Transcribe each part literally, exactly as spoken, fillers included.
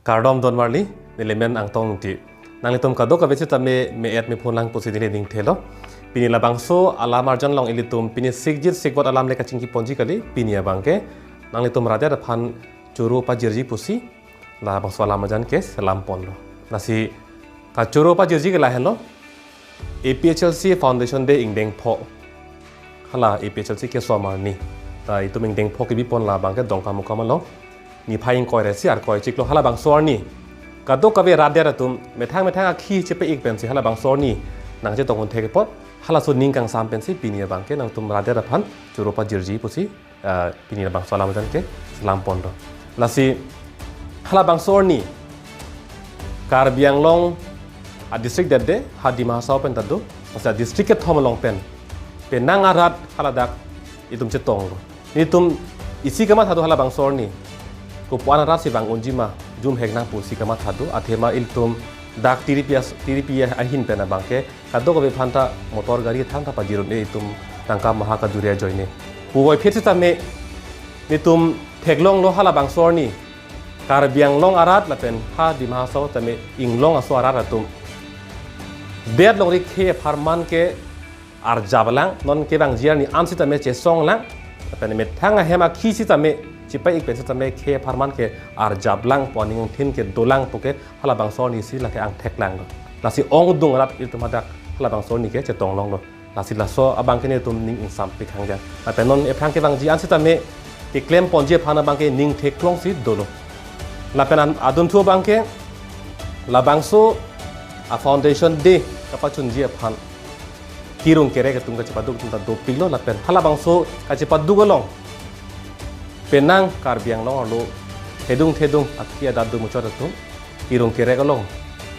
Kardom donmarli, neli men Angtong Ingti. Nanglitum kadokave sitame me-et mephun lang pusi neli ningthelo. Pini labangso alam arjan along ilitum pini sikjit sikvot alam le kachingki ponji kali, pini abangke nanglitum radet aphan choro pajirji pusi labangso alam arjan ke selam ponlo. Lasi kachoro pajirji ke lahenlo. A P H L C Foundation Day ingdeng pho. Hala A P H L C keso arni ta itum ingdeng pho kebi pon labangke Dongkamukam along niphai ingkoi ra isi, arkoi chiklo halabangso arni kadokave radet atum methang methang akhi chepa-ik pensi halabangso arni nangchetong un thek apot, halaso ning kangsam pensi pini abangke nangtum radet aphan choro pajirji pusi, ah, pini labangso alam arjan ke selam ponlo. Lasi halabangso arni Karbi Anglong adistrict detde, ha Dima Hasao pen ta do, lasi adistrict kethom along pen penang arat haladak itum chetonglo. Nelitum isi kamatha do halabangso arni, kopuan arat si vang unji ma, jum hek nang pusi kamatha do. Athema ilitum dak tiripi as-, tiripi ahin pen abangke kadokave aphanta motor gari thangta pajir un-e, itum tangka maha kajuri ajoine. Puvoiphit sitame nelitum theklonglo halabangso arni Karbi Anglong arat lapen ha Dima Hasao tame inglong aso arat atum det longri khei apharman ke arjaplang, non kevangji arni an sitame chesonglang, lapen methang ahem akhi sitame chepa-ik pen sitame khei apharman ke arjaplangpo, aning angthin ke dolangpo ke halabangso arni si lake angtheklanglo. Lasi ongdung arat ilitum hadak halabangso arni ke chetonglonglo. Lasi laso abangke nelitum ning ingsampik hangja. Lapen non ephrang kevangji an sitame keklem ponji aphan abangke ning theklongsi dolo. Lapen an-, adunthu abangke labangso a Foundation Day kapachunji aphan kirung kerek atum kachepaduk atum ta dopiklo, lapen halabangso kachepaduk along penang Karbi Anglong arlo thedung thedung akhi adat do muchot atum kirung kerek along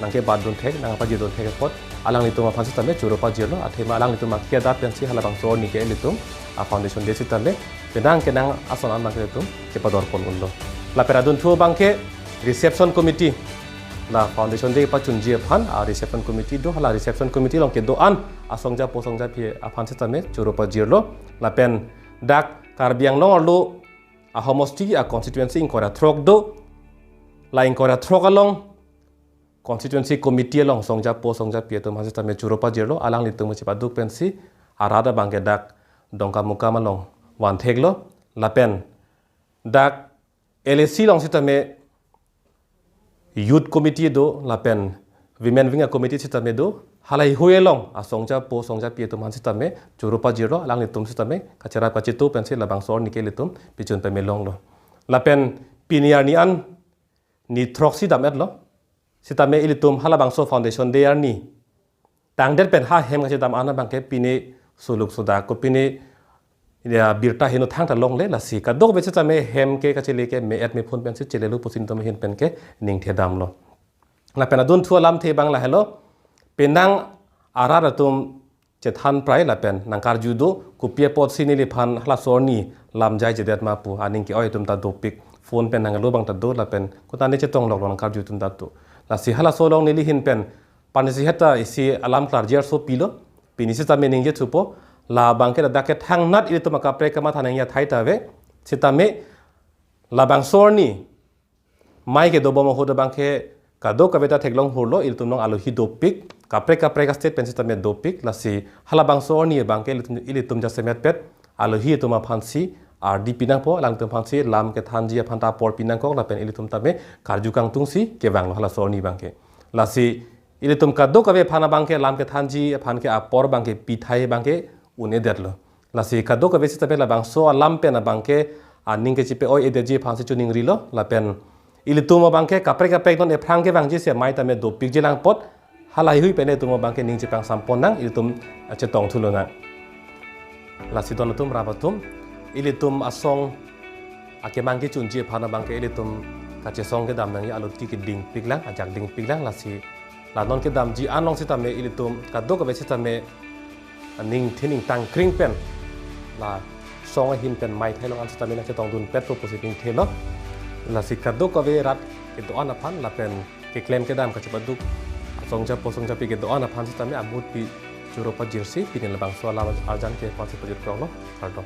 nangkebat dun thek, nangpajir dun thek apot alanglitum aphan sitame choro pajirlo. Athema alanglitum akhi adat pensi halabangso arni ke ilitum a Foundation Day sitame penang kenang ason an abangke ilitum chepador pon unlo. Lapen adunthu abangke reception committee, la Foundation Day pachunji aphan a reception committee do, hala reception committee along kedo-an asongjapo songjapi aphan sitame choro pajirlo. Lapen dak Karbi Anglong arlo ahomosti a constituency ingkoi ra throk do. La ingkoi ra throk along constituency committee along songjapo songjapi atum aphan sitame choro pajirlo, alanglitum chepaduk pensi arat abangke dak Dongkamukam along van theklo. Lapen dak L A C along sitame youth committee do, lapen women wing a committee sitame do, halahei hui along asongjapo songjapi atum aphan sitame choro pajirlo, alanglitum sitame kacherap kachetu pensi labangso arni ke ilitum pichun pame longlo. Lapen pini arni an ni throksi dam-etlo. Sitame ilitum halabangso Foundation Day arni tangdet pen ha hem kachedam an abangke pine suluk sudak ko pine, ya, birta heno thangta longle, lasi kadokave sitame hem ke kachele ke me-et mephun pensi chelelo pusi nelitum ahin pen ke ningthedamlo. Lapen adunthu alamthe abang lahelo, penang arat atum chethan prai lapen nangkarju do, kopi apotsi neliphan halaso arni lam jaijedet ma pu aning ke-oi atum ta dopik, phone pen nanglo abang ta do, lapen kotane chetongloklo nangkarju atum ta do. Lasi halaso along neli ahin pen panisi heta isi alam klarji arso pilo, pini sitame ningje thupo, labangke ladak kethangnat ilitum akaprek kamatha nangji athai ta ave, sitame labangso arni mai kedobom ahut abangke kadokave ta theklong hurlo, ilitum along alohi dopik, kaprek kaprek a-state pen sitame dopik, lasi halabangso arni abangke ilitum, ilitum jasemet pet alohi atum aphansi ardi pinangpo, alangtum aphansi lam kethanji aphanta apor pinangkok, lapen ilitum tame karju kangtungsi kevanglo halaso arni abangke. Lasi ilitum kadokave aphan abangke lam kethanji aphan ke apor abangke pithai abangke un-edetlo. Lasi kadokave sitame labangso alam pen abangke aning kechepe-oi-edetji aphansi choningrilo, lapen ilitum abangke kaprek kaprek non ephrang kevangji si amei tame dopikji lang apot, halahei hui pen ilitum abangke ning chepangsam pon nang, ilitum chetong thu lonang. Lasi don atum rap atum, ilitum asong akemang kechunji aphan abangke ilitum kachesong kedam nangji alutki kedingpik lang, ajak dingpik lang, lasi la non kedamji an along sitame ilitum kadokave sitame aning thin ingtang kring pen la song ahin pen mai thai long an sitame nangchetong dunpetpo pusi ningthelo. Lasi kadokave rat kedo-an aphan lapen keklem kedam kachepaduk asongjapo songjapi kedo-an aphan sitame amutpi choro pajirsi pini labangso alam arjan ke pasi pajirkroklo. Kardom.